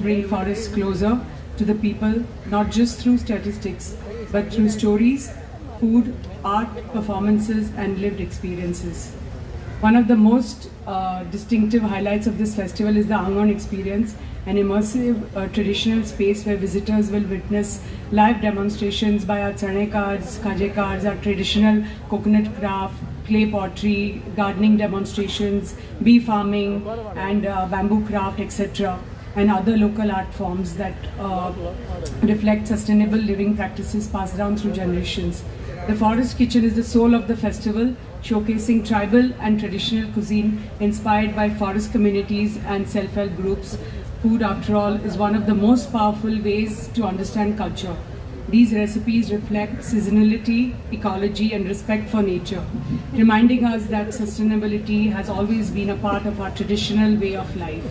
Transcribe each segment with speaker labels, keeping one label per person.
Speaker 1: bring forests closer to the people, not just through statistics, but through stories, food, art, performances, and lived experiences. One of the most distinctive highlights of this festival is the Aangan experience, an immersive traditional space where visitors will witness live demonstrations by our Chanekars, Khajekars, our traditional coconut craft, clay pottery, gardening demonstrations, bee farming, and bamboo craft, etc., and other local art forms that reflect sustainable living practices passed down through generations. The Forest Kitchen is the soul of the festival, showcasing tribal and traditional cuisine inspired by forest communities and self-help groups. Food, after all, is one of the most powerful ways to understand culture. These recipes reflect seasonality, ecology, and respect for nature, reminding us that sustainability has always been a part of our traditional way of life.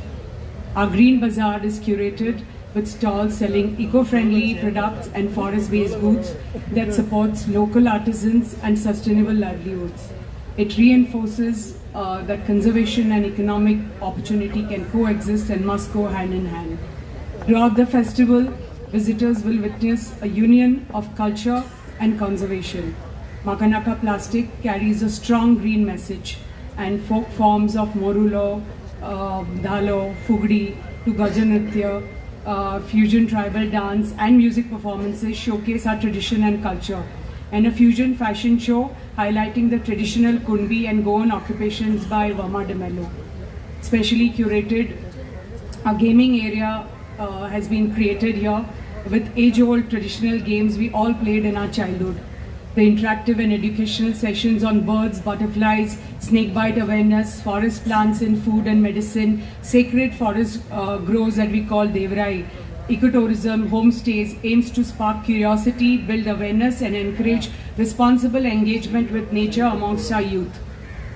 Speaker 1: Our Green Bazaar is curated with stalls selling eco-friendly products and forest-based goods that supports local artisans and sustainable livelihoods. It reinforces that conservation and economic opportunity can coexist and must go hand in hand. Throughout the festival, visitors will witness a union of culture and conservation. Makanaka Plastic carries a strong green message, and folk forms of Morulo, Dhalo, Fugdi to Gajanritya, fusion tribal dance and music performances showcase our tradition and culture. And a fusion fashion show highlighting the traditional Kunbi and Goan occupations by Verma de Mello. Specially curated, a gaming area has been created here with age-old traditional games we all played in our childhood. The interactive and educational sessions on birds, butterflies, snakebite awareness, forest plants in food and medicine, sacred forest groves that we call Devrai, ecotourism, homestays aims to spark curiosity, build awareness, and encourage responsible engagement with nature amongst our youth.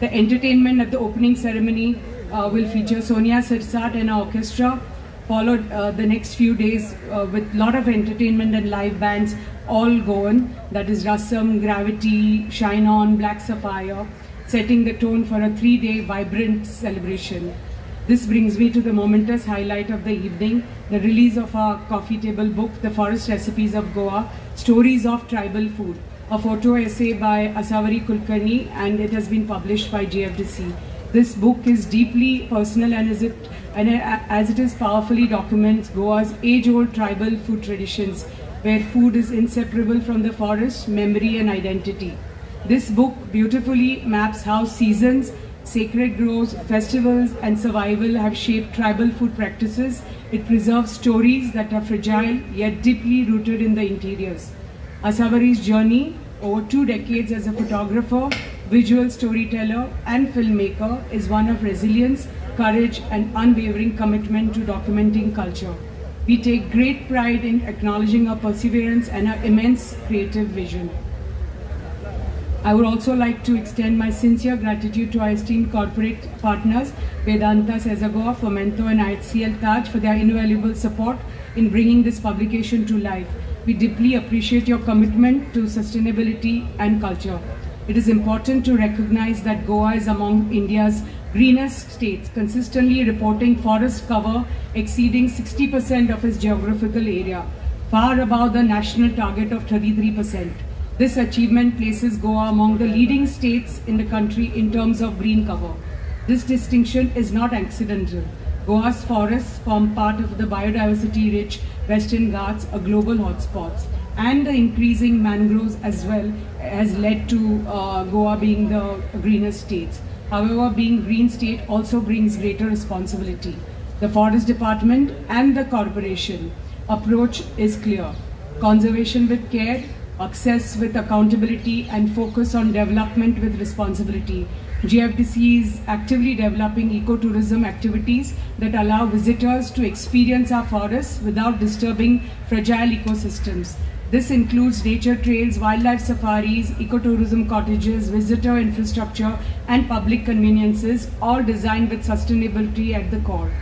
Speaker 1: The entertainment at the opening ceremony will feature Sonia Sirsat and her orchestra, followed the next few days with a lot of entertainment and live bands, all Goan, that is Rasam, Gravity, Shine On, Black Sapphire, setting the tone for a 3-day vibrant celebration. This brings me to the momentous highlight of the evening, the release of our coffee table book, The Forest Recipes of Goa, Stories of Tribal Food, a photo essay by Asavari Kulkarni, and it has been published by GFDC. This book is deeply personal and as it is powerfully documents Goa's age-old tribal food traditions, where food is inseparable from the forest, memory and identity. This book beautifully maps how seasons, sacred groves, festivals and survival have shaped tribal food practices. It preserves stories that are fragile yet deeply rooted in the interiors. Asavari's journey over 2 decades as a photographer, visual storyteller and filmmaker is one of resilience, courage and unwavering commitment to documenting culture. We take great pride in acknowledging her perseverance and her immense creative vision. I would also like to extend my sincere gratitude to our esteemed corporate partners, Vedanta, Sesa Goa, Fomento and IHCL Taj for their invaluable support in bringing this publication to life. We deeply appreciate your commitment to sustainability and culture. It is important to recognize that Goa is among India's greenest states, consistently reporting forest cover exceeding 60% of its geographical area, far above the national target of 33%. This achievement places Goa among the leading states in the country in terms of green cover. This distinction is not accidental. Goa's forests form part of the biodiversity-rich Western Ghats, a global hotspot, and the increasing mangroves as well has led to Goa being the greenest state. However, being green state also brings greater responsibility. The Forest Department and the corporation approach is clear. Conservation with care, access with accountability, and focus on development with responsibility. GFDC is actively developing ecotourism activities that allow visitors to experience our forests without disturbing fragile ecosystems. This includes nature trails, wildlife safaris, ecotourism cottages, visitor infrastructure, and public conveniences, all designed with sustainability at the core.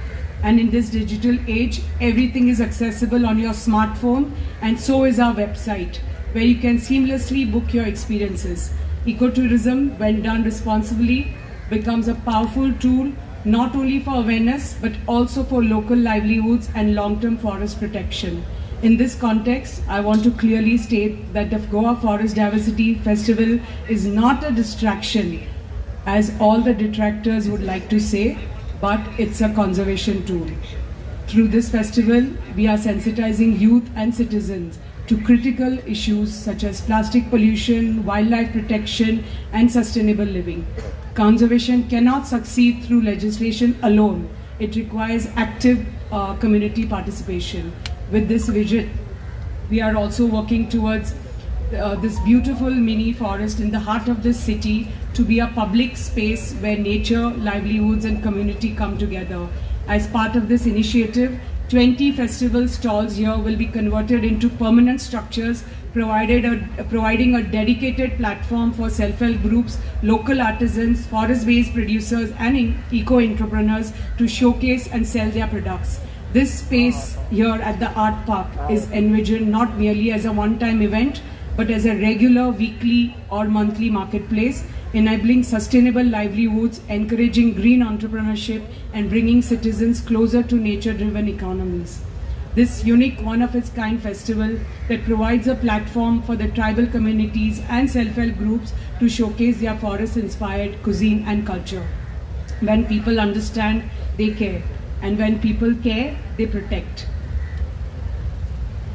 Speaker 1: And in this digital age, everything is accessible on your smartphone, and so is our website, where you can seamlessly book your experiences. Ecotourism, when done responsibly, becomes a powerful tool, not only for awareness but also for local livelihoods and long-term forest protection. In this context, I want to clearly state that the Goa Forest Diversity Festival is not a distraction, as all the detractors would like to say, but it's a conservation tool. Through this festival, we are sensitizing youth and citizens to critical issues such as plastic pollution, wildlife protection, and sustainable living. Conservation cannot succeed through legislation alone. It requires active community participation. With this vision, we are also working towards this beautiful mini forest in the heart of this city to be a public space where nature, livelihoods, and community come together. As part of this initiative, 20 festival stalls here will be converted into permanent structures, providing a dedicated platform for self-help groups, local artisans, forest-based producers, and eco-entrepreneurs to showcase and sell their products. This space here at the Art Park is envisioned not merely as a one-time event, but as a regular weekly or monthly marketplace, enabling sustainable livelihoods, encouraging green entrepreneurship, and bringing citizens closer to nature-driven economies. This unique one-of-its-kind festival that provides a platform for the tribal communities and self-help groups to showcase their forest-inspired cuisine and culture. When people understand, they care. And when people care, they protect.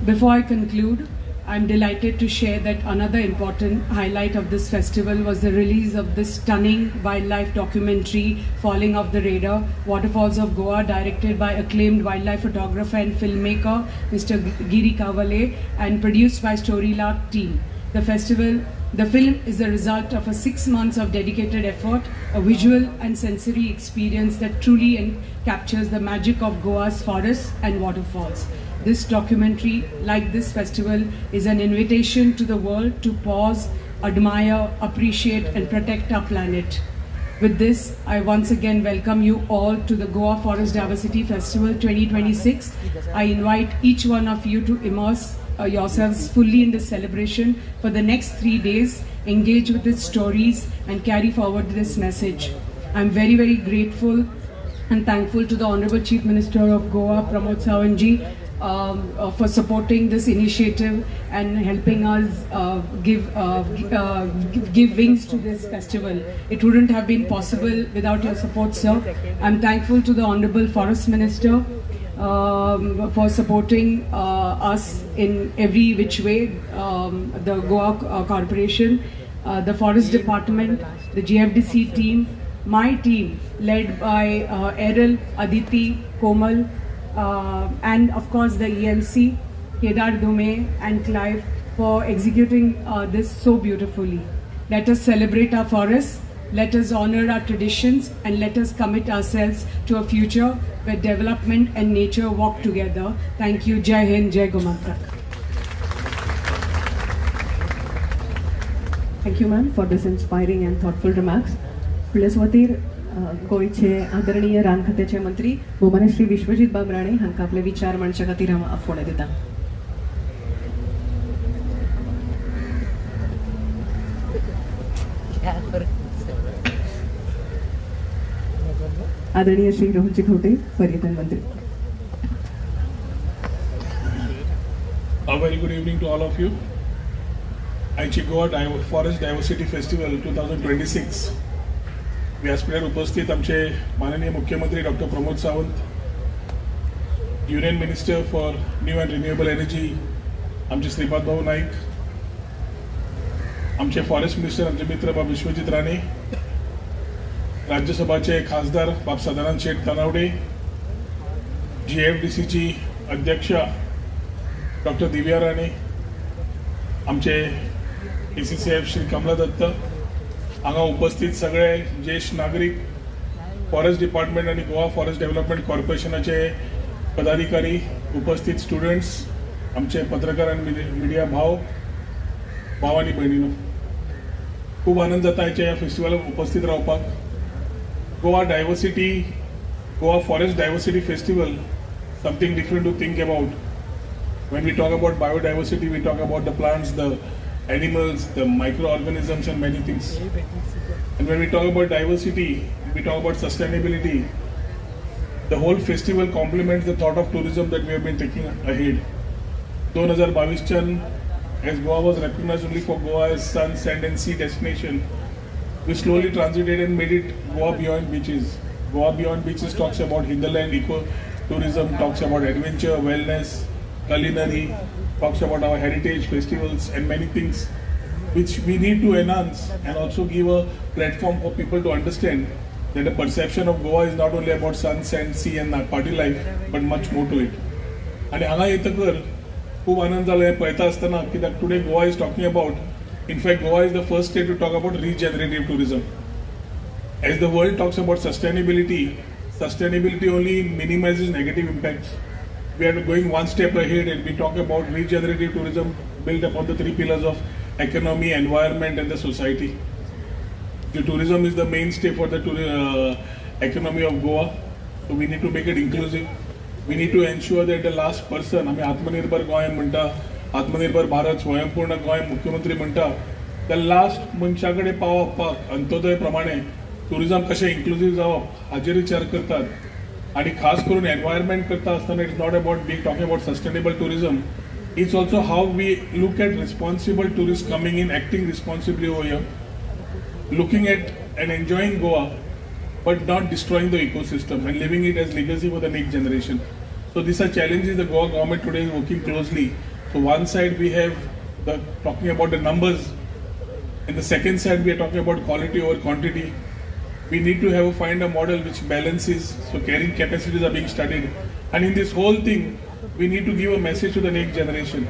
Speaker 1: Before I conclude, I'm delighted to share that another important highlight of this festival was the release of this stunning wildlife documentary, Falling Off the Radar, Waterfalls of Goa, directed by acclaimed wildlife photographer and filmmaker, Mr. Giri Kavale, and produced by Storylark team. The film is the result of a 6 months of dedicated effort, a visual and sensory experience that truly captures the magic of Goa's forests and waterfalls. This documentary, like this festival, is an invitation to the world to pause, admire, appreciate, and protect our planet. With this, I once again welcome you all to the Goa Forest Diversity Festival 2026. I invite each one of you to immerse yourselves fully in this celebration for the next 3 days, engage with its stories, and carry forward this message. I'm very, very grateful and thankful to the Honorable Chief Minister of Goa, Pramod Sawant ji, for supporting this initiative and helping us give wings to this festival. It wouldn't have been possible without your support, sir. I'm thankful to the Honorable Forest Minister for supporting us in every which way, the Goa Corporation, the Forest Department, the GFDC team, my team led by Errol, Aditi, Komal, and of course the EMC, Kedar Dhume and Clive, for executing this so beautifully. Let us celebrate our forests, let us honor our traditions, and let us commit ourselves to a future where development and nature walk together. Thank you. Jai Hind, Jai Gomantak.
Speaker 2: Thank you, ma'am, for this inspiring and thoughtful remarks. फुडले गोंयचे आदरणीय रान खात्याचे मंत्री भोवमान्य श्री विश्वजीत बाब राणे हांकां आपले विचार मांडचे खातीर हांव आफोवणें दिता. आदरणीय श्री रोहनजी खवटे, पर्यटन मंत्री.
Speaker 3: A very good evening to all of you. आयची गोवा फॉरेस्ट डायवर्सिटी फेस्टिवल 2026 व्यासपीठार उपस्थित आमचे माननीय मुख्यमंत्री doctor Pramod Sawant, union minister for new and renewable energy आमचे श्रीपाद भाऊ नाईक, आमचे फॉरेस्ट मिनिस्टर आमचे मित्र बाब विश्वजीत राणे, राज्यसभाचे खासदार बाब सदानंद शेठ तानावडे, GFDCची अध्यक्ष डॉक्टर दिव्या राणे, आमचे PCCF Shri Kamala Dutt, हांगा उपस्थित सगळे ज्येष्ठ नागरीक, फॉरेस्ट डिपार्टमेंट आनी गोवा फॉरेस्ट डेव्हलपमेंट कॉर्पोरेशनाचे पदाधिकारी, उपस्थित स्टुडंट्स, आमचे पत्रकार आनी मिडिया भाव भाव आनी भयणीनो, खूब आनंद जाता आयच्या ह्या फेस्टिवलाक उपस्थित रावपाक. Goa Forest Diversity Festival, something different to think about. When we talk about biodiversity, we talk about the plants, the animals, the microorganisms and many things. And when we talk about diversity, we talk about sustainability. The whole festival complements the thought of tourism that we have been taking ahead. 2022 as Goa was recognized only for Goa as sun, sand and sea destination, we slowly transited and made it Goa Beyond Beaches. Goa Beyond Beaches talks about hinterland eco-tourism, talks about adventure, wellness, culinary, talks about our heritage, festivals and many things which we need to enhance and also give a platform for people to understand that the perception of Goa is not only about sun, sand, sea and party life, but much more to it. And हांगा येतकर खूब आनंद जालो हें पळयता आसतना कित्याक today Goa is talking about, in fact Goa is the first state to talk about regenerative tourism. As the world talks about sustainability, sustainability only minimizes negative impacts. We are going one step ahead and we talk about regenerative tourism built upon the three pillars of economy, environment and the society. The tourism is the mainstay for the economy of Goa, so we need to make it inclusive. We need to ensure that the last person, आमी आत्मनिर्भर गोंय म्हणटा, आत्मनिर्भर भारत, स्वयंपूर्ण गोंय मुख्यमंत्री म्हणटा, the last मनशा कडेन पावपाक अंत्योदय प्रमाणे टुरिझम कशें इन्क्लुजीव जावप हाजेर विचार करतात. आनी खास करून एनवायरमेंट करता आसतना it's not about be talking about sustainable tourism, it's also how we look at responsible tourist coming in, acting responsibly over here, looking at and enjoying Goa, but not destroying the ecosystem and leaving it as legacy for the next generation. So these are challenges the Goa government today is working closely. So one side we have the talking about the numbers, and the second side we are talking about quality over quantity. We need to have find a model which balances, so carrying capacities are being studied. And in this whole thing, we need to give a message to the next generation.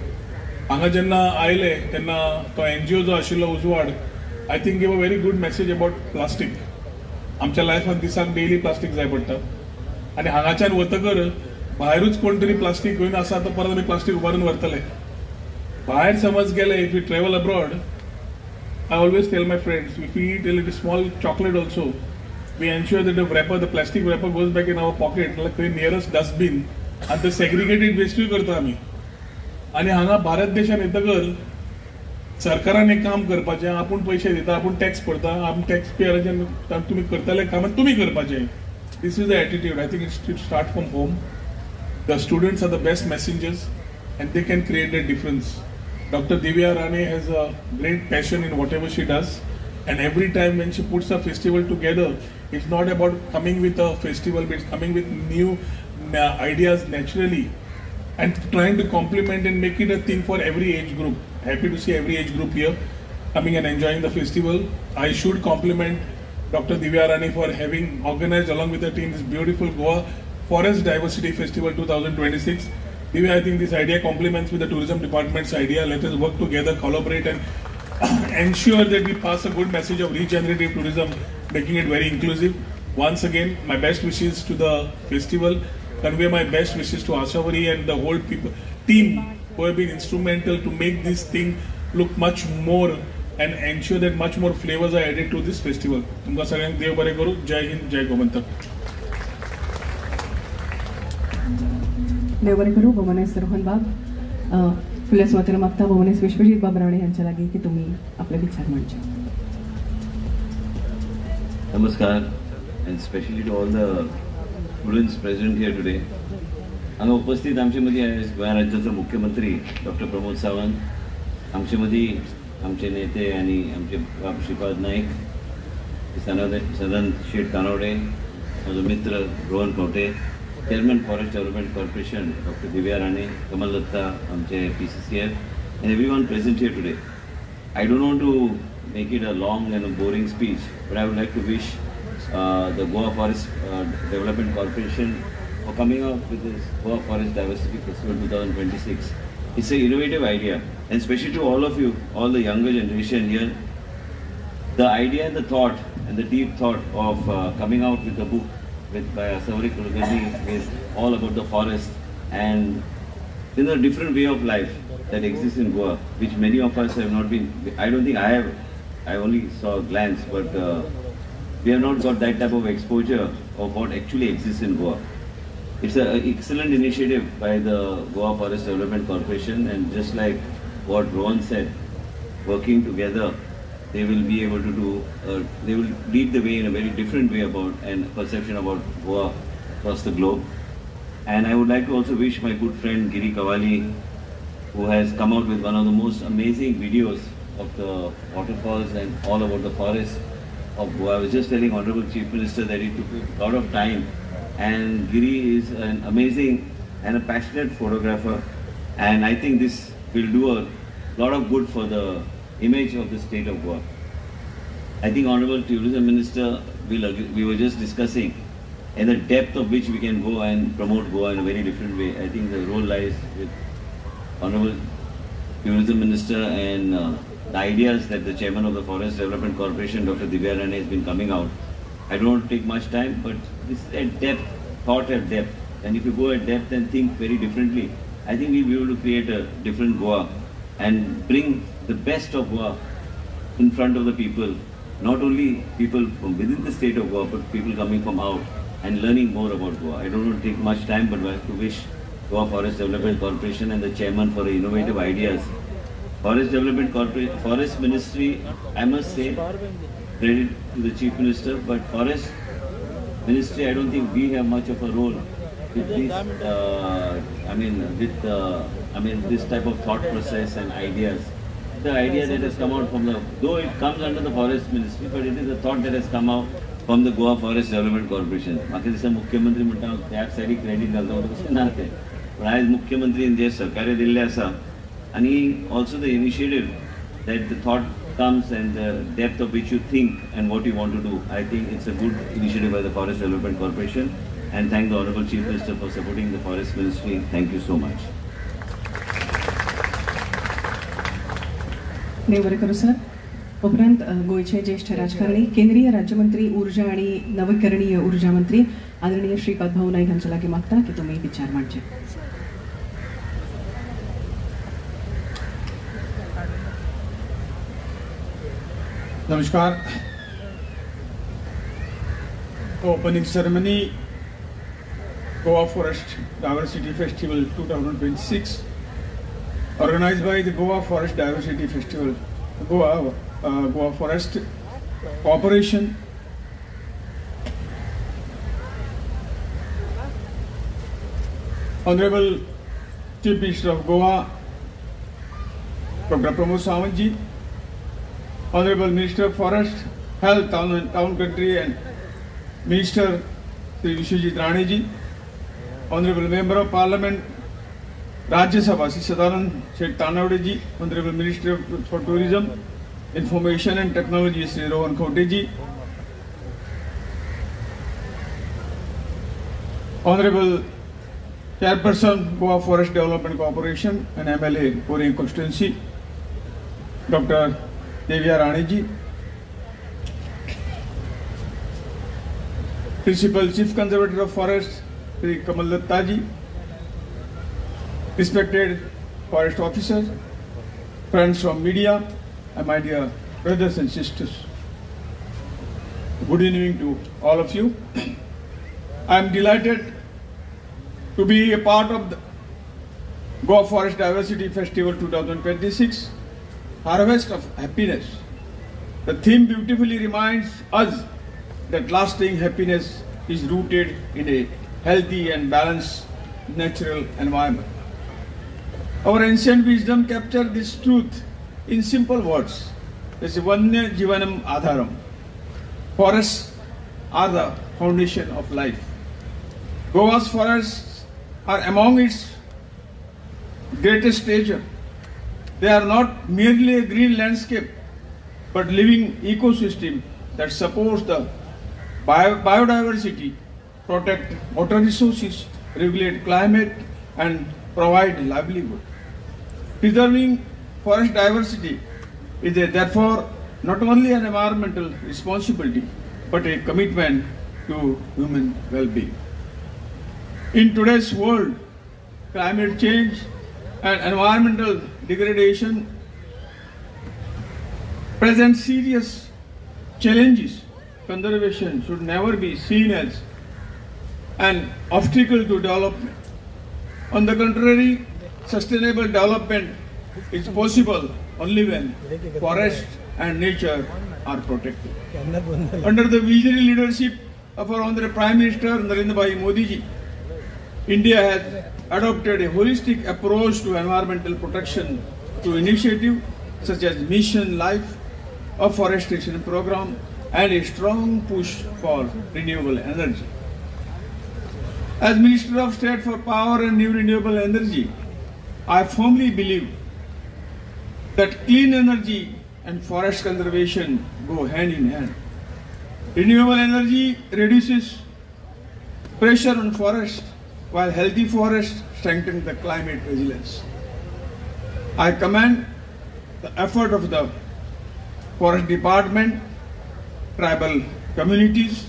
Speaker 3: हांगा जेन्ना आयले तेन्ना तो NGO जो आशिल्लो उजवाड, I think give a very good message about plastic. आमच्या लायफान दिसाक डेली प्लास्टीक जाय पडटा आनी हांगाच्यान वतकर भायरूच कोण तरी प्लास्टीक घेवन आसा तो परत आमी प्लास्टीक उबारून व्हरतले. भायर समज गेले, if you travel abroad, I always tell my friends, if you eat a little small chocolate also, we ensure that the wrapper, the plastic wrapper goes back in our pocket, like the nearest dustbin, आनी ते segregated वेस्टूय करता आमी. आनी हांगा भारत देशान येतकर सरकारान एक काम करपाचें, आपूण पयशे दिता, आपूण टॅक्स पडता, आपूण टॅक्स पेयराचें तुमी करतले काम तुमी करपाचें. This is the attitude. I think it start from home. The students are the best messengers and they can create a difference. Doctor Divya Rane has a great passion in whatever she does, and every time when she puts a festival together, it's not about coming with a festival, but it's coming with new ideas naturally and trying to complement and make it a thing for every age group. Happy to see every age group here coming and enjoying the festival. I should compliment Dr. Divya Rane for having organized along with her team this beautiful Goa Forest Diversity Festival 2026. Divya, I think this idea complements with the tourism department's idea. Let us work together, collaborate and ensure that we pass a good message of regenerative tourism, making it very inclusive. Once again, my best wishes to the festival. Convey my best wishes to Asavari and the whole people, team who have been instrumental to make this thing look much more and ensure that much more flavors are added to this festival. तुमका सगळ्यांक देव बरें करूं. जय हिंद, जय गोमंतक.
Speaker 2: देव बरें करूं. भोवमानेस्त रोहन बाब, फुडल्या सुवातेर मागता भोवमानेस्त विश्वजीत बाब राणे हांच्या लागीं की तुमी आपले विचार मांडचे.
Speaker 4: नमस्कार and specially to all the students present here today. हांगा उपस्थित आमचे मदीं गोंय राज्याचो मुख्यमंत्री डॉक्टर प्रमोद सावंत, आमचे मदीं आमचे नेते आनी आमचे बाब श्रीपाद नायक, सदानंद शेट तानवडे, म्हजो मित्र Rohan Khaunte, chairman forest development corporation doctor Divya Rane, Kamal Datta आमचे PCCF, and everyone present here today. I don't want to make it a long and a boring speech, but I would like to wish the Goa Forest Development Corporation for coming up with this Goa Forest Diversity Festival 2026. It's an innovative idea, and especially to all of you, all the younger generation here, the idea and the thought and the deep thought of coming out with the book by Asavari Kulkarni is all about the forest and in a different way of life that exists in Goa, which many of us have not been, I don't think I have, I only saw a glance, but we have not got that type of exposure of what actually exists in Goa. It's an excellent initiative by the Goa Forest Development Corporation, and just like what Rohan said, working together, they will be able to do, they will lead the way in a very different way about and perception about Goa across the globe. And I would like to also wish my good friend Giri Kavali, who has come out with one of the most amazing videos of the waterfalls and all about the forest of Goa. I was just telling Honorable Chief Minister that it took a lot of time, and Giri is an amazing and a passionate photographer, and I think this will do a lot of good for the image of the state of Goa. I think Honorable Tourism Minister will agree, we were just discussing and the depth of which we can go and promote Goa in a very different way. I think the role lies with Honorable Tourism Minister and the ideas that the Chairman of the Forest Development Corporation, Dr. Divya Rane, has been coming out. I don't want to take much time, but this is at depth, thought at depth. And if you go at depth and think very differently, I think we'll be able to create a different Goa and bring the best of Goa in front of the people, not only people from within the state of Goa, but people coming from out and learning more about Goa. I don't want to take much time, but I have to wish Goa Forest Development Corporation and the chairman for the innovative ideas. Forest Development Corporation, Forest Ministry, I must say, credit to the Chief Minister, but Forest Ministry, I don't think we have much of a role with this, this type of thought process and ideas. The idea that has come out from the, though it comes under the Forest Ministry, but it is a thought that has come out from the Goa Forest Development Corporation. म्हाका दिसता मुख्यमंत्री म्हणटा त्याच सायडीक credit घालता तशें ना तें, पूण आयज मुख्यमंत्रीन जें सहकार्य दिल्लें आसा आनी also the initiative that the thought comes and the depth of which you think and what you want to do, I think it's a good initiative by the Forest Development Corporation, and thank the Honorable Chief Minister for supporting the Forest Ministry. Thank you so much.
Speaker 2: देव बरें करूं sir. उपरांत गोंयचे ज्येष्ठ राजकारणी, केंद्रीय राज्यमंत्री, ऊर्जा आणि नवीकरणीय ऊर्जा मंत्री आदरणीय श्रीपाद भाऊ नाईक हांच्या लागीं मागता की तुमी विचार मांडचे.
Speaker 5: नमस्कार. Opening ceremony, Goa Forest Diversity Festival 2026, organized by the Goa Forest Diversity Festival, Goa Forest Corporation. Honorable Chief Minister of Goa, Dr. Pramod Sawant ji, Honorable Minister of Forest, Health, Town and Town Country and Minister Sri Vishwajit Rane ji, Honorable Member of Parliament, Rajya Sabha Sri Sadanand Shet Tanavade ji, Honorable Minister for Tourism, Information and Technology Sri Rohan Khaunte ji, Honorable Chairperson Goa Forest Development Corporation and MLA Poriem Constituency, Dr. Divya Rane ji, Principal Chief Conservator of Forest Sri Kamal Datta ji, respected forest officers, friends from media, and my dear brothers and sisters. Good evening to all of you. I am delighted to be a part of the Goa Forest Diversity Festival 2026, Harvest of Happiness. The theme beautifully reminds us that lasting happiness is rooted in a healthy and balanced natural environment. Our ancient wisdom captured this truth in simple words. It's Vanya Jivanam Adharam. Forests are the foundation of life. Goa's forests are among its greatest treasure. They are not merely a green landscape, but living ecosystem that supports the biodiversity, protect water resources, regulate climate, and provide livelihood. Preserving forest diversity is therefore not only an environmental responsibility, but a commitment to human well-being. In today's world, climate change and environmental degradation present serious challenges. Conservation should never be seen as an obstacle to development. On the contrary, sustainable development is possible only when forests and nature are protected. Under the visionary leadership of our Honorable Prime Minister Narendra Bhai Modi ji, India has adopted a holistic approach to environmental protection through initiatives such as Mission Life, afforestation program, and a strong push for renewable energy. As Minister of State for Power and New Renewable Energy, I firmly believe that clean energy and forest conservation go hand in hand. Renewable energy reduces pressure on forests, while healthy forests strengthen the climate resilience. I commend the effort of the Forest Department, tribal communities,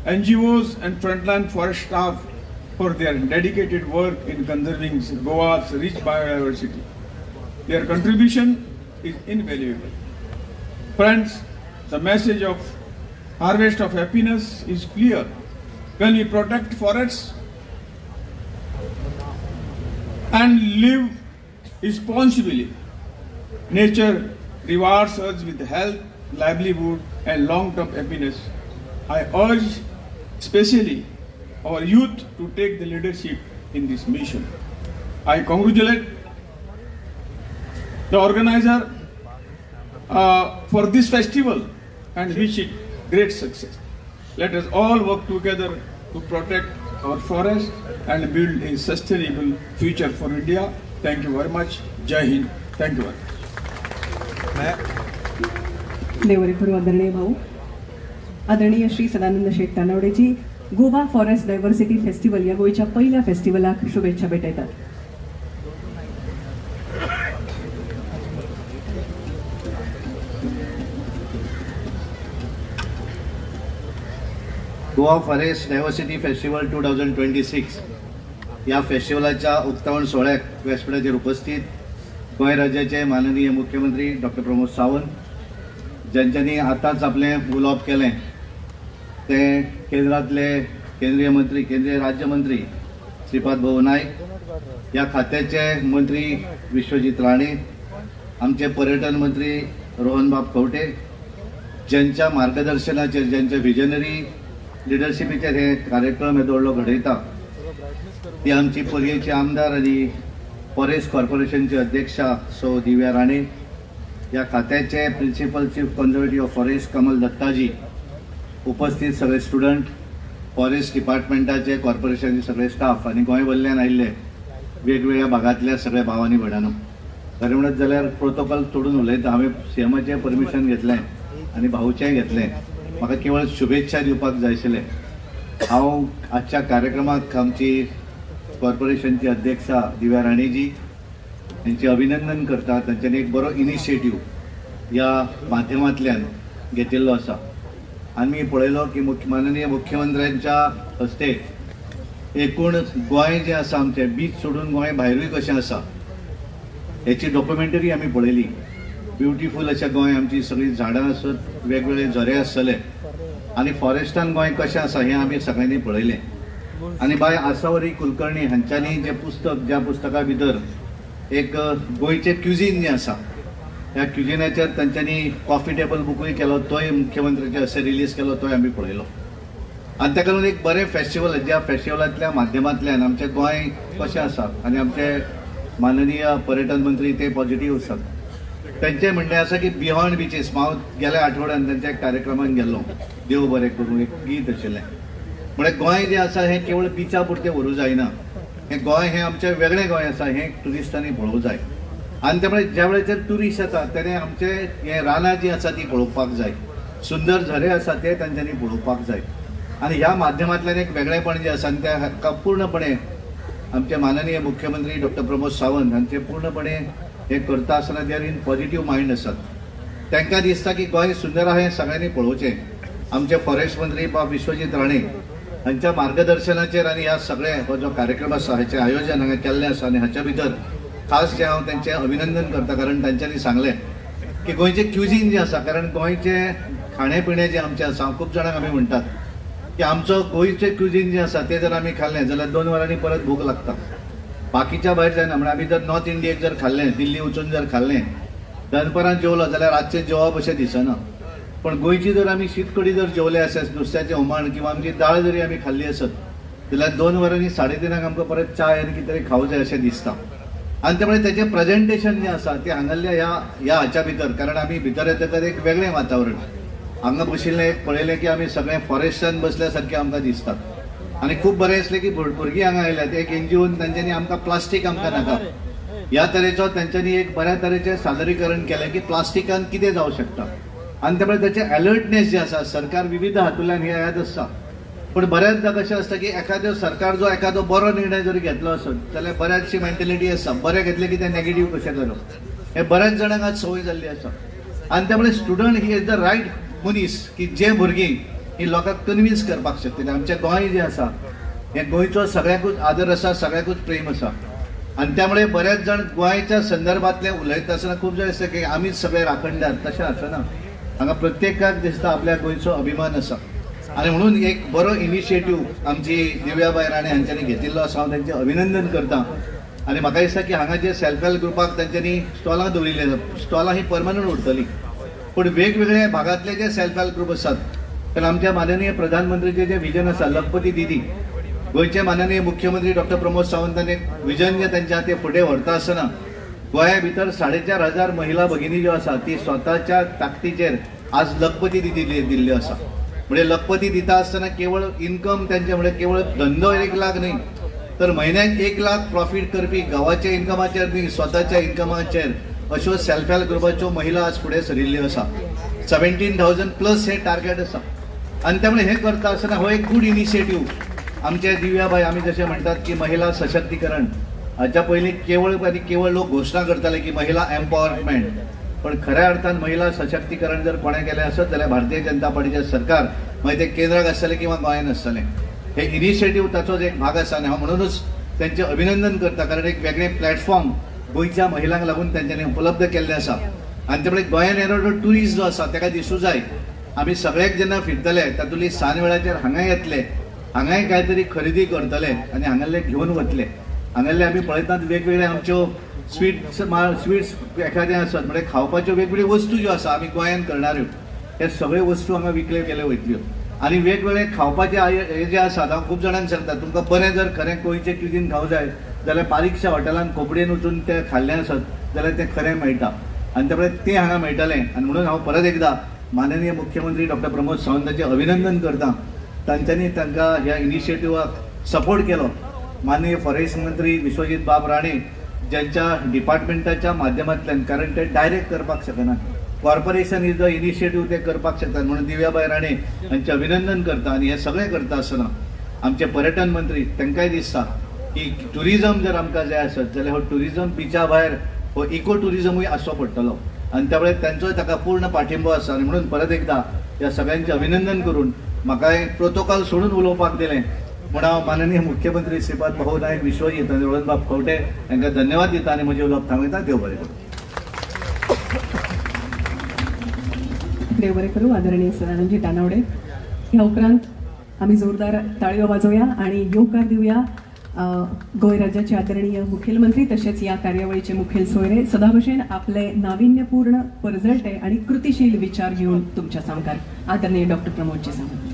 Speaker 5: NGOs and frontline forest staff for their dedicated work in conserving Goa's rich biodiversity. Their contribution is invaluable. Friends, the message of Harvest of Happiness is clear. When we protect forests and live responsibly, nature rewards us with health, livelihood and long-term happiness. I urge especially our youth to take the leadership in this mission. I congratulate the organizer for this festival and wish it great success. Let us all work together to protect our forest and build a sustainable future for India. Thank you very much. Jai Hind. Thank you very much.
Speaker 2: देव करू आदरणीय भाऊ. आदरणीय Shri Sadanand Shet तानावडेजी Goa forest diversity festival या गोंयच्या पहिल्या फेस्टिवलाक शुभेच्छा भेटयतात.
Speaker 6: Goa forest diversity festival 2026 या फेस्टिवलाच्या उक्तावण सोहळ्याक व्यासपीठाचेर उपस्थित गोंय राज्याचे माननीय मुख्यमंत्री डॉक्टर प्रमोद सावंत, ज्यांच्यांनी आतांच आपलें उलोवप केलें ते केंद्रांतले केंद्रीय मंत्री, केंद्रीय राज्यमंत्री श्रीपाद भाऊ नायक, ह्या खात्याचे मंत्री विश्वजीत राणे, आमचे पर्यटन मंत्री रोहनबाब खवटे, ज्यांच्या मार्गदर्शनाचेर, ज्यांच्या विजनरी लिडरशिपीचेर हे कार्यक्रम येदो व्हडलो घडयता ती आमची पर्येची आमदार आनी फॉरेस्ट कॉर्पोरेशनची अध्यक्षा सौ दिव्या राणे, ह्या खात्याचे principal chief conservative of forest Kamal Dattaji, उपस्थित सगळे स्टुडंट, फॉरेस्ट डिपार्टमेंटाचे कॉर्पोरेशनचे सगळे स्टाफ आनी गोंय वयल्यान आयिल्ले वेगवेगळ्या भागांतल्या सगळ्या भावांनी भयणांनो, खरें म्हणत जाल्यार प्रोटोकॉल तोडून उलयता. हांवें सीएमाचें परमिशन घेतलें आनी भाऊचेंय घेतलें. म्हाका केवळ शुभेच्छा दिवपाक जाय आशिल्लें. हांव आजच्या कार्यक्रमाक आमची कॉर्पोरेशनची अध्यक्षा दिव्या राणेजी यांचे अभिनंदन करता. तांच्यांनी एक बरो इनिशिएटीव ह्या माध्यमांतल्यान घेतिल्लो आसा. आमी पळयलो की माननीय मुख्यमंत्र्यांच्या हस्ते एकूण गोंय जें आसा आमचें, बीच सोडून गोंय भायरूय कशें आसा हेची डॉक्युमेंटरी आमी पळयली. ब्युटिफूल अशें गोंय, आमची सगळीं झाडां आसत, वेगवेगळे झरे आसतले आनी फॉरेस्टान गोंय कशें आसा हें आमी सगळ्यांनी पळयलें. आनी बाय आसावरी कुलकर्णी हांच्यांनी जें पुस्तक, ज्या पुस्तका भितर एक गोंयचें क्युझीन जें आसा ह्या क्युझिनाचेर तांच्यांनी कॉफी टेबल बुकूय केलो, तोय मुख्यमंत्र्याचे अशें रिलीज केलो, तोय आमी पळयलो. आनी ताका लागून एक बरें फेस्टिवल, ज्या फेस्टिवलांतल्या माध्यमांतल्यान आमचें गोंय कशें आसा आनी आमचे माननीय पर्यटन मंत्री ते पॉझिटीव आसात. तांचें म्हणणें आसा की बियॉन्ड बिचीस, हांव गेल्या आठवड्यान तांच्या एक कार्यक्रमाक गेल्लो, देव बरें करूं एक गीत आशिल्लें. म्हळ्यार गोंय जें आसा हें केवळ बिचा पुरतें व्हरूं जायना, हें गोंय हें आमचें वेगळें गोंय आसा हें ट्युरिस्टांनी पळोवंक जाय. आनी त्यामुळे ज्या वेळाचेर ट्युरिस्ट येता तेणे आमचें हें रानां जीं आसा तीं पळोवपाक जाय, सुंदर झरे आसा ते तांच्यांनी पळोवपाक जाय. आनी ह्या माध्यमांतल्यान एक वेगळेपण जें आसा आनी त्या हाका पूर्णपणे आमचे माननीय मुख्यमंत्री डॉक्टर प्रमोद सावंत हांचे पूर्णपणे हे करता आसतना they are in positive mind आसात. तांकां दिसता की गोंय सुंदर आहा हें सगळ्यांनी पळोवचें. आमचे फॉरेस्ट मंत्री बाब विश्वजीत राणे हांच्या मार्गदर्शनाचेर आनी ह्या सगळें हो जो कार्यक्रम आसा हाचें आयोजन हांगा केल्लें आसा. आनी हाच्या भितर खास जें हांव तांचें अभिनंदन करता, कारण तांच्यांनी सांगलें की गोंयचें क्युझीन जें आसा, कारण गोंयचें खाणें पिणें जें आमचें आसा, खूब जाणांक आमी म्हणटात की आमचो गोंयचें क्युझीन जें आसा तें जर आमी खाल्लें जाल्यार 2 वरांनी परत भूक लागता, बाकीच्या भायर जायना. म्हणल्यार आमी जर नॉर्थ इंडियेक जर खाल्लें, दिल्ली वचून जर खाल्लें, दनपरां जेवलो जाल्यार रातचें जेवप अशें दिसना. पण गोंयची जर आमी शीत कडी जर जेवले आसत, नुस्त्याचें हुमण किंवा आमची दाळ जरी आमी खाल्ली आसत जाल्यार 2 वरांनी 3:30 आमकां परत चाय आनी कितें तरी खावं जाय अशें दिसता. आनी त्यामुळे तेचें प्रेजेंटेशन जें आसा तें हांगासरल्या ह्या ह्या हाच्या भितर, कारण आमी भितर येतकच एक वेगळें वातावरण हांगा बशिल्लें एक पळयलें की आमी सगळें फॉरेस्टान बसल्या सारकें आमकां दिसता. आनी खूब बरें आसलें की भुरगीं हांगा आयल्यात एक एनजीओन तांच्यांनी आमकां प्लास्टीक आमकां नाका ह्या तरेचो तांच्यांनी एक बऱ्या तरेचें सादरीकरण केलें की प्लास्टिकान कितें जावं शकता. आनी त्यामुळे ताचें अलर्टनेस जें आसा सरकार विविध हातूंतल्यान हें येत आसता. पूण बऱ्याचदा कशें आसता की एखादो सरकार जो एखादो बरो निर्णय जरी घेतलो आसत जाल्यार बऱ्याचशी मेंटेलिटी आसा बरें घेतलें की तें नेगेटीव कशें करप हें बऱ्याच जाणांक आज संवय जाल्ली आसा. आनी त्यामुळे student he is the right मनीस की जे भुरगीं ही लोकांक कन्विन्स करपाक शकतली. आमचें गोंय जें आसा हें गोंयचो सगळ्याकूच आदर आसा, सगळ्याकूच प्रेम आसा. आनी त्यामुळे बऱ्याच जाण गोंयच्या संदर्भांतलें उलयता आसतना खूब जाण आसता की आमीच सगळे राखणदार, तशें आसना. हांगा प्रत्येकाक दिसता आपल्या गोंयचो अभिमान आसा. आनी म्हणून एक बरो इनिशिएटीव आमची दिव्याबाय राणे हांच्यांनी घेतिल्लो आसा, हांव तांचें अभिनंदन करता. आनी म्हाका दिसता की हांगा जे सेल्फ हेल्प ग्रुपाक तांच्यांनी स्टॉलां दवरिल्लीं, स्टॉलां ही परमनंट उरतलीं, पूण वेगवेगळ्या भागांतले जे सेल्फ हेल्प ग्रुप आसात, कारण आमच्या माननीय प्रधानमंत्रीचें जें विजन आसा लखपती दिदी, गोंयचे माननीय मुख्यमंत्री डॉक्टर प्रमोद सावंतांनी विजन जें तांच्या तें फुडें व्हरता आसतना गोंया भितर 4,500 महिला भगिनी ज्यो आसा ती स्वताच्या ताकदीचेर आज लखपती दिदी दिल्ल्यो आसा. म्हणजे लखपती दिता आसतना केवळ इन्कम तांचे म्हणजे केवळ धंदो 1 लाख न्ही तर म्हयन्याक 1 लाख प्रॉफीट करपी गांवाच्या इन्कमाचेर न्ही स्वताच्या इन्कमाचेर अश्यो सेल्फ हेल्प ग्रुपाच्यो महिला आज फुडें सरिल्ल्यो आसा. 17,000 प्लस हे टार्गेट आसा. आनी त्यामुळे हें करता आसतना हो एक गूड इनिशिएटीव आमचे दिव्याबाई, आमी जशें म्हणटात की महिला सशक्तीकरण, हाच्या पयलीं केवळ आनी केवळ लोक घोशणा करताले की महिला एम्पावरमेंट, पण खऱ्या अर्थान महिला सशक्तीकरण जर कोणें केलें आसत जाल्यार भारतीय जनता पार्टीचें सरकार, मागीर तें केंद्राक आसतलें किंवा गोंयांत आसतलें, हे इनिशिएटीव ताचोच एक भाग आसा. आनी हांव म्हणूनच तांचें अभिनंदन करता, कारण एक वेगळें प्लॅटफॉर्म गोंयच्या महिलांक लागून तांच्यांनी उपलब्ध केल्लें आसा. आनी त्यामुळे गोंयांत येणारो ट्युरिस्ट जो आसा ताका दिसूं जाय आमी सगळ्याक जेन्ना फिरतले तातूंतली सांज वेळाचेर हांगा येतले, हांगाय कांय तरी खरेदी करतले आनी हांगासरले घेवन वतले. हांगासरले आमी पळयतात वेगवेगळे आमच्यो स्वीट्स एखादें आसत म्हणजे खावपाच्यो वेगवेगळ्यो वस्तू ज्यो आसा आमी गोंयांत करणाऱ्यो, हे सगळ्यो वस्तू हांगा विकल्यो गेल्यो वयतल्यो. आनी वेगवेगळे खावपाचे हे जे आसात हांव खूब जाणांक सांगता, तुमकां बरें जर खरें गोंयचें क्युजीन खावं जाय जाल्यार बारीकश्या हॉटेलान कोपडेन वचून तें खाल्लें आसत जाल्यार तें खरें मेळटा आनी त्यामुळे तें हांगा मेळटलें. आनी म्हणून हांव परत एकदां माननीय मुख्यमंत्री डॉक्टर प्रमोद सावंताचें अभिनंदन करता, तांच्यांनी तांकां ह्या इनिशिएटिवाक सपोर्ट केलो. माननीय फॉरेस्ट मंत्री विश्वजीत बाब राणे ज्यांच्या डिपार्टमेंटाच्या माध्यमांतल्यान, कारण ते डायरेक्ट करपाक शकना, कॉर्पोरेशन is the initiative ते करपाक शकतात, म्हणून दिव्याबाय राणे हांचें अभिनंदन करता. आनी हें सगळें करता आसतना आमचे पर्यटन मंत्री तांकांय दिसता की ट्युरिजम जर आमकां जाय आसत जाल्यार हो ट्युरिजम बिचा भायर हो इको ट्युरिजमूय आसचो पडटलो आनी त्यामुळे तांचोय ताका पूर्ण पाठिंबो आसा. आनी म्हणून परत एकदां ह्या सगळ्यांचें अभिनंदन करून म्हाका एक प्रोटोकॉल सोडून उलोवपाक दिलें म्हूण हांव माननीय मुख्यमंत्री श्रीपाद भाऊ नायक, विश्वजीत आनी रोहनबाब खंवटे हांकां धन्यवाद दिता आनी म्हजें उलोवप थांबयता. देव बरें करूं.
Speaker 2: देव बरें करूं. आदरणीय सदानंदजी तानावडे. ह्या उपरांत आमी जोरदार ताळयो वाजोवया आनी येवकार दिवया गोंय राज्याचे आदरणीय मुखेलमंत्री तशेंच ह्या कार्यावळीचे मुखेल सोयरे सदां भशेन आपले नाविन्यपूर्ण परजळटे आनी कृतीशील विचार घेवन तुमच्या सामकार आदरणीय doctor Pramod ji Sawant.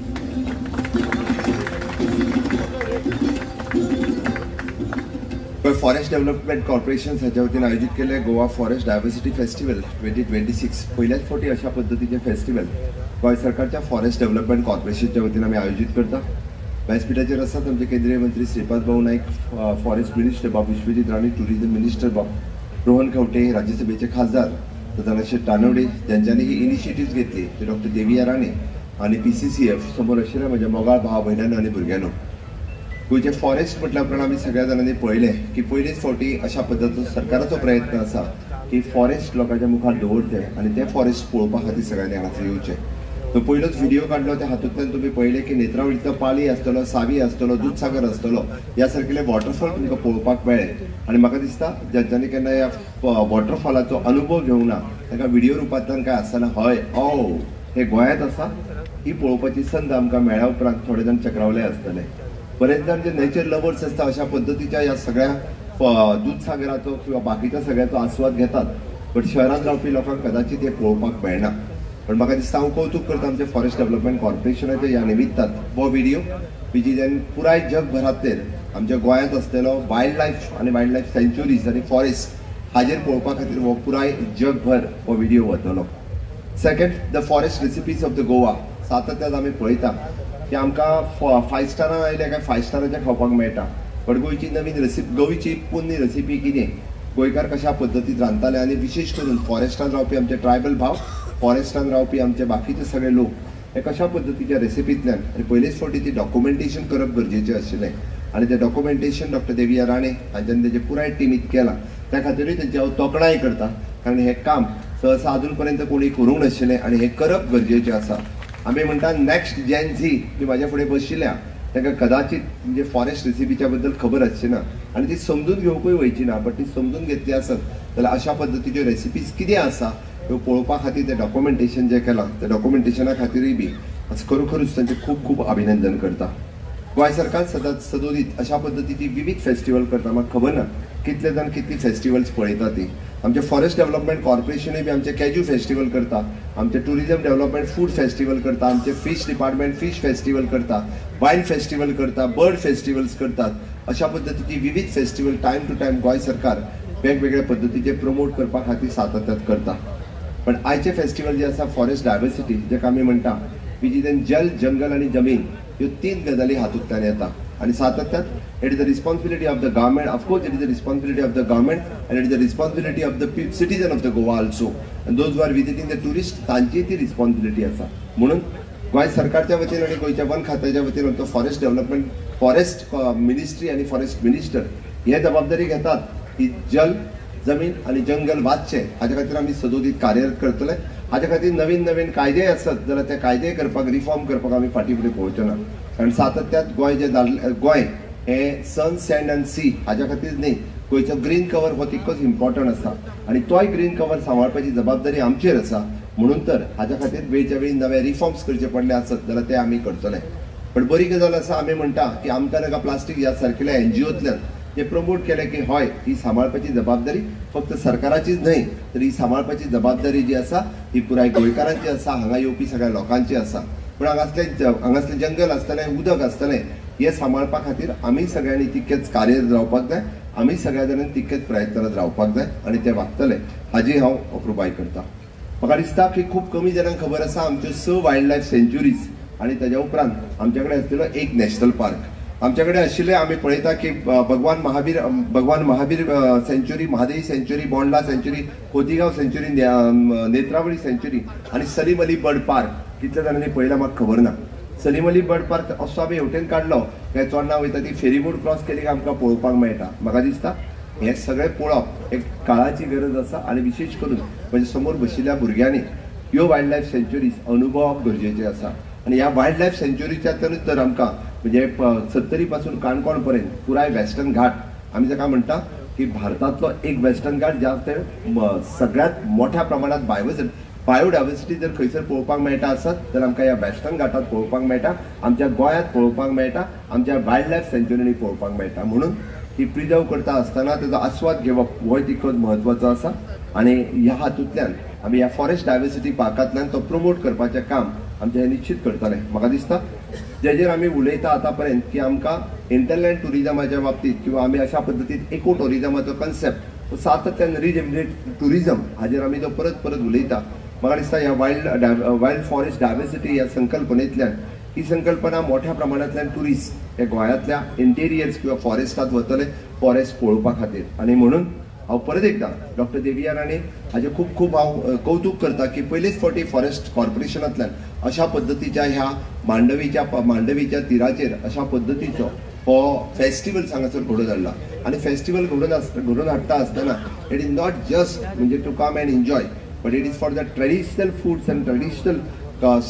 Speaker 7: Forest development corporation हाच्या वतीन आयोजीत केल्लें गोवा फॉरेस्ट डायवर्सिटी फेस्टिवल 2026 पयल्याच फावटी अशा पद्दतीचें फेस्टिवल गोंय सरकारच्या फॉरेस्ट डेव्हलपमेंट कॉर्पोरेशनच्या वतीन आमी आयोजीत करता. व्यासपीठाचेर आसात आमचे केंद्रीय मंत्री श्रीपाद भाऊ नायक, फॉरेस्ट मिनिस्टर बाब विश्वजीत राणे, टुरिझम मिनिस्टर बाब रोहन खंवटे, राज्यसभेचे खासदार सदानंद तानवडे, ज्यांच्यांनी ही इनिशिएटिव्ह घेतली ते डॉक्टर देविया राणे आनी PCCF समोर आशिल्ल्या म्हज्या मोगाळ भाव भयणांनो आनी भुरग्यांनो. गोंयचे फॉरेस्ट म्हटल्या उपरांत आमी सगळ्या जाणांनी पळयलें की पयलीच फावटी अशा पद्दतीचो सरकाराचो प्रयत्न आसा की फॉरेस्ट लोकांच्या मुखार दवरचें आनी तें फॉरेस्ट पळोवपा खातीर सगळ्यांनी हांगासर येवचें. तो पयलोच व्हिडिओ काडलो त्या हातूंतल्यान तुमी पळयलें की नेत्रावळींतलो पाळी आसतलो, सावी आसतलो, दुदसागर आसतलो, ह्या सारकेले वॉटरफॉल तुमकां पळोवपाक मेळ्ळे. आनी म्हाका दिसता ज्यांच्यांनी केन्ना ह्या वॉटरफॉलाचो अनुभव घेवंक ना तांकां व्हिडिओ रुपांतल्यान काय आसतना हय औ हे गोंयांत आसा ही पळोवपाची संद आमकां मेळ्ळ्या उपरांत थोडे जाण चक्रावले आसतले. बरेच जाण जे नेचर लवर्स आसता अशा पद्दतीच्या ह्या सगळ्या दुदसागराचो किंवा बाकीच्या सगळ्याचो आस्वाद घेतात, बट शहरांत रावपी लोकांक कदाचित हे पळोवपाक मेळना. पण म्हाका दिसता हांव कौतूक करता आमच्या फॉरेस्ट डेव्हलपमेंट कॉर्पोरेशनाच्या ह्या निमित्तान हो व्हिडिओ विजीन पुराय जगभरांतलेर आमच्या गोंयांत आसलेलो वायल्ड लायफ आनी वायल्ड लायफ सँच्युरीज आनी फॉरेस्ट हाजेर पळोवपा खातीर हो पुराय जगभर हो व्हिडिओ वतलो. Second, the forest recipes of the Goa. सातत्यान आमी पळयता की आमकां फायव स्टारां आयले काय फायव स्टाराचें खावपाक मेळटा, बट गोंयची नवीन रेसिपी, गोंयची पोन्नी रेसिपी कितें, गोंयकार कशा पद्दतीन रांदताले आनी विशेश करून फॉरेस्टान रावपी आमचे ट्रायबल भाव, फॉरेस्टान रावपी आमचे बाकीचे सगळे लोक हे कशा पद्दतीच्या रेसिपींतल्यान आनी पयलेच फावटी ती डॉक्युमेंटेशन करप गरजेचें आशिल्लें आनी तें डॉक्युमेंटेशन डॉक्टर देविया राणे हांच्यान तेजे पुराय टिमीत केलां. त्या खातीरूय तेंची हांव तोखणाय करता, कारण हें काम सहसा अजून पर्यंत कोणी करूंक नाशिल्लें आनी हें करप गरजेचें आसा. आमी म्हणटा नॅक्स्ट जेन झी जी म्हाज्या फुडें बशिल्ल्या तांकां कदाचित म्हणजे फॉरेस्ट रेसिपीच्या बद्दल खबर आसची ना आनी ती समजून घेवंकूय वयची ना, बट ती समजून घेतली आसत जाल्यार अशा पद्दतीच्यो रेसिपीज कितें आसा ह्यो पळोवपा खातीर तें डॉक्युमेंटेशन जें केलां त्या डॉक्युमेंटेशना खातीरूय बी आज खरोखरूच तांचें खूब खूब अभिनंदन करता. गोंय सरकार सदांच सदोदीत अशा पद्दतीची विविध फेस्टिवल करता. म्हाका खबर ना कितले जाण कितली फेस्टिवल्स पळयता ती. आमचें फॉरेस्ट डेव्हलपमेंट कॉर्पोरेशनूय बी आमचें कॅज्यू फेस्टिवल करता, आमचें टुरिजम डेव्हलपमेंट फूड फेस्टिवल करता, आमचें फिश डिपार्टमेंट फिश फेस्टिवल करता, वायन फेस्टिवल करता, बर्ड फेस्टिवल्स करतात. अशा पद्दतीची विविध festival time to time Goa सरकार वेगवेगळ्या पद्दतीचे प्रमोट करपा खातीर सातत्यात करता. पण आयचें फेस्टिवल जें आसा फॉरेस्ट डायवर्सिटी जेका आमी म्हणटा विजीन जल, जंगल आनी जमीन ह्यो तीन गजाली हातूंतल्यान येता आनी सातत्यान it is the responsibility of the government, of course it is the responsibility of the government and it is the responsibility of the citizen of the Goa also and those who are visiting the tourist तांची ती responsibility आसा. म्हणून गोंय सरकारच्या वतीन आनी गोंयच्या one खात्याच्या वतीन आमचो फॉरेस्ट डेव्हलपमेंट, फॉरेस्ट मिनिस्ट्री आनी फॉरेस्ट मिनिस्टर हे जबाबदारी घेतात की जल, जमीन आनी जंगल वाचचें हाजे खातीर आमी सदोदीत कार्यरत करतले. हाजे खातीर नवीन नवीन कायदे आसत जाल्यार ते कायदे करपाक, रिफॉर्म करपाक आमी फाटीं फुडें पळोवचे ना, कारण सातत्यात गोंय जें जाल्लें, गोंय हें सन, सँड आनी सी हाज्या खातीर न्ही, गोंयचो ग्रीन कवर हो तितकोच इम्पॉर्टंट आसा आनी तोय ग्रीन कवर सांबाळपाची जबाबदारी आमचेर आसा. म्हणून तर हाज्या खातीर वेळच्या वेळी नवे रिफॉर्म्स करचे पडले आसत जाल्यार ते आमी करतले. पण बरी गजाल आसा, आमी म्हणटा की आमकां नाका प्लास्टीक ह्या सारकेल्या एनजीओंतल्यान जे प्रमोट केलें की हय ही सांबाळपाची जबाबदारी फक्त सरकाराचीच न्हय तर ही सांबाळपाची जबाबदारी जी आसा ही पुराय गोंयकारांची आसा, हांगा येवपी सगळ्या लोकांची आसा. पूण हांगासलें जंगल आसतलें, उदक आसतलें, हें सांबाळपा खातीर आमी सगळ्यांनी तितकेच कार्यरत रावपाक जाय, आमी सगळ्या जाणांनी तितकेच प्रयत्नांत रावपाक जाय आनी ते वागतले हाजी हांव अप्रुबाय करता. म्हाका दिसता की खूब कमी जाणांक खबर आसा आमच्यो 6 वायल्ड लायफ सँच्युरीज आनी ताज्या उपरांत आमच्या कडेन आसलेलो एक नॅशनल पार्क आमच्या कडेन आशिल्ले. आमी पळयता की Bhagwan Mahavir sanctuary, Mhadei sanctuary, Bondla sanctuary, Cotigao sanctuary, Netravali sanctuary आनी सलीम अली बर्ड पार्क. कितल्या जाणांनी पळयला म्हाका खबर ना. सलीम अली बर्ड पार्क असो आमी हेवटेन काडलो काय चोडणा वयता ती फेरीबोट क्रॉस केली काय आमकां पळोवपाक मेळटा. म्हाका दिसता हें सगळें पळोवप एक काळाची गरज आसा आनी विशेश करून म्हणजे समोर बशिल्ल्या भुरग्यांनी ह्यो वायल्ड लायफ सँच्युरीज अनुभवप गरजेचें आसा. आनी ह्या वायल्ड लायफ सँच्युरीच्यातूच तर आमकां म्हणजे सत्तरी पासून काणकोण पर्यंत पुराय वेस्टर्न घाट आमी जाका म्हणटा की भारतांतलो एक वेस्टर्न घाट ज्या ते सगळ्यांत मोठ्या प्रमाणात बायोडायवर्सिटी जर खंयसर पळोवपाक मेळटा आसत तर आमकां ह्या वेस्टर्न घाटात पळोवपाक मेळटा, आमच्या गोंयांत पळोवपाक मेळटा, आमच्या वायल्ड लायफ सँच्युरींनी पळोवपाक मेळटा. म्हणून ती प्रिजर्व करता आसतना ताजो आस्वाद घेवप होय तितकोच म्हत्वाचो आसा आनी ह्या हातूंतल्यान आमी ह्या फॉरेस्ट डायवर्सिटी पार्कांतल्यान तो प्रमोट करपाचें काम आमचें हें निश्चित करतलें. म्हाका दिसता जेजेर आमी उलयता आतां पर्यंत की आमकां इंटरलँड ट्युरिजमाच्या बाबतींत किंवा आमी अशा पद्दतीन इको ट्युरिजमाचो कन्सेप्ट सातत्यान रिजनरेट ट्युरिजम हाजेर आमी तो परत परत उलयता. म्हाका दिसता ह्या वायल्ड फॉरेस्ट डायवर्सिटी ह्या संकल्पनेंतल्यान ही संकल्पना मोठ्या प्रमाणांतल्यान ट्युरिस्ट हे गोंयांतल्या इंटेरियर्स किंवा फॉरेस्टांत वतले फॉरेस्ट पळोवपा खातीर. आनी म्हणून हांव परत एकदां डॉक्टर देविया राणे हाजें खूब खूब हांव कौतूक करता की पयलेच फावटी फॉरेस्ट कॉर्पोरेशनांतल्यान अशा पद्दतीच्या ह्या मांडवीच्या तिराचेर अशा पद्दतीचो हो फेस्टिवल हांगासर घडोवन हाडला. आनी फेस्टिवल घडोवन हाडटा आसतना it is not just म्हणजे to come and enjoy, but it is for the traditional foods and traditional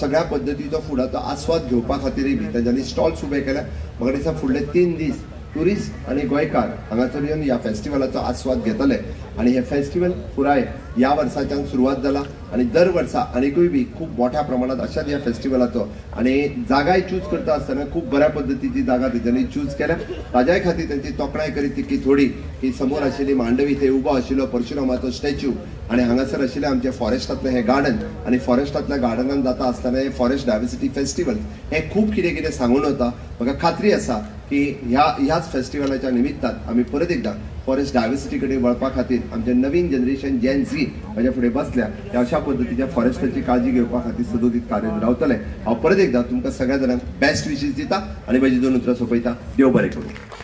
Speaker 7: सगळ्या पद्दतीचो फुडाचो आस्वाद घेवपा खातीरय बी तांच्यांनी स्टॉल्स उबे केल्या. म्हाका दिसता फुडले 3 दीस ट्युरिस्ट आनी गोंयकार हांगासर येवन ह्या फेस्टिवलाचो आस्वाद घेतले आनी हें फेस्टिवल पुराय ह्या वर्साच्यान सुरवात जाला आनी आनी दर वर्सा आनीकूय बी खूब मोठ्या प्रमाणात अशाच ह्या फेस्टिवलाचो आनी जागाय चूज करता आसतना खूब बऱ्या पद्दतीची जागा तेंच्यांनी चूज केल्या. ताज्याय खातीर तेंची तोखणाय करीत तितकी थोडी की समोर आशिल्ली मांडवी थंय उबो आशिल्लो परशुरामाचो स्टॅच्यू आनी हांगासर आशिल्लें आमच्या फॉरेस्टांतलें हें गार्डन आनी फॉरेस्टांतल्या गार्डनान जाता आसतना हें फॉरेस्ट डायवर्सिटी फेस्टिवल हें खूब कितें कितें सांगून वता. म्हाका खात्री आसा की ह्याच फेस्टिवलाच्या निमित्तान आमी परत एकदां फॉरेस्ट डायवर्सिटी कडेन वळपा खातीर आमचें नवीन जनरेशन जेन झी म्हाज्या फुडें बसल्या त्या अशा पद्दतीच्या फॉरेस्टाची काळजी घेवपा खातीर सदोदीत कार्यरत रावतलें. हांव परत एकदां तुमकां सगळ्या जाणांक बेस्ट विशीस दिता आनी म्हजी दोन उतरां सोंपयता. देव बरें करूं.